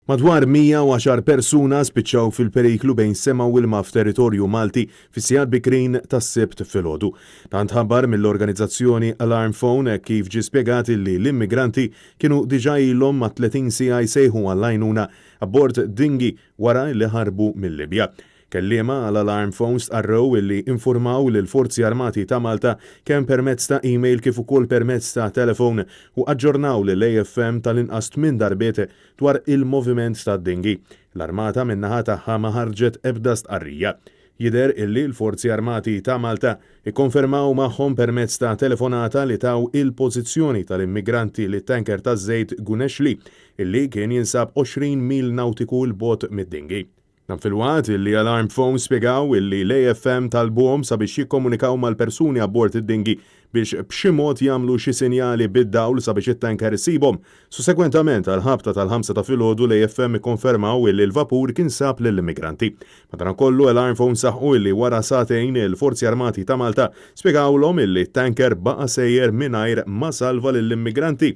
Madwar 110 persuna spiċċaw fil-periklu bejn sema u ilma f'territorju Malti fis-sigħat bikrin tas-Sibt filgħodu. Dan tħabbar mill-organizzazzjoni Alarm Phone hekk kif ġie spjegat illi l-immigranti kienu diġà ilhom mat-30 siegħa jsejħu għall-għajnuna abbord dinghy wara li ħarbu mil-Libja. Kelliema għal Alarm Phone stqarrew illi infurmaw lill-Forzi Armati ta' Malta kemm permezz ta' email kif ukoll permezz ta' telefon u aġġornaw lill-AFM tal-inqas tminn darbiet dwar il-moviment tad-dinghy. L-Armata min-naħa tagħha ma ħarġet ebda stqarrija. Jidher illi l-Forzi Armati ta' Malta ikkonfermaw magħhom permezz ta' telefonata li taw il-pożizzjoni tal-immigranti lit-tanker taż-żejt Guneshli illi kien jinsab 20 mil nawtiku 'l bogħod mid-dinghy. Dan filwaqt illi Alarm Phone spjegaw illi l-AFM talbuhom sabiex jikkomunikaw mal-persuni abbord id-dinghy biex b'xi mod jagħmlu xi sinjali bid-dawl sabiex it-tanker isibhom. Sussegwentament għall-ħabta tal-ħamsa ta' filgħodu l-AFM ikkonfermaw illi l-vapur kien sab lill-immigranti. Madankollu Alarm Phone saħqu illi wara sagħtejn il-Forzi Armati ta' Malta spjegawlhom illi t-tanker baqa' sejjer mingħajr ma salva lill-immigranti.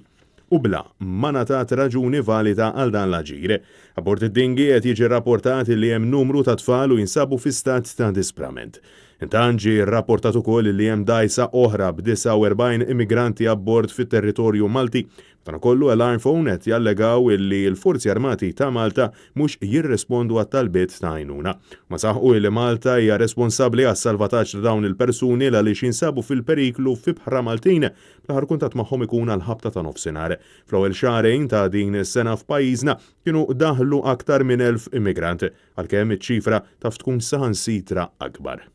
u bla ma ngħatat raġuni valida għal dan l-aġir. Abbord id-dinghy qed jiġi rrapportat li hemm numru ta' tfal u jinsabu fi stat ta' disprament. Intant ġie rrapportat ukoll li hemm dgħajsa oħra b'49 immigranti abbord fit-territorju Malti. Madankollu Alarm Phone qed jallegaw li l-Forzi Armati ta' Malta mhux jirrispondu għat-talbiet ta' għajnuna. Huma saħqu li Malta hija responsabbli għas-salvataġġ ta' dawn il-persuni l-għaliex jinsabu fil-periklu f'ibħra Maltin. L-aħħar kuntatt magħhom ikun għall-ħabta ta' nofsinhar. Fl-ewwel xahrejn ta' din is-sena f'pajjiżna kienu daħlu aktar minn 1,000 immigrant, għalkemm iċ-ċifra taf tkun saħansitra akbar.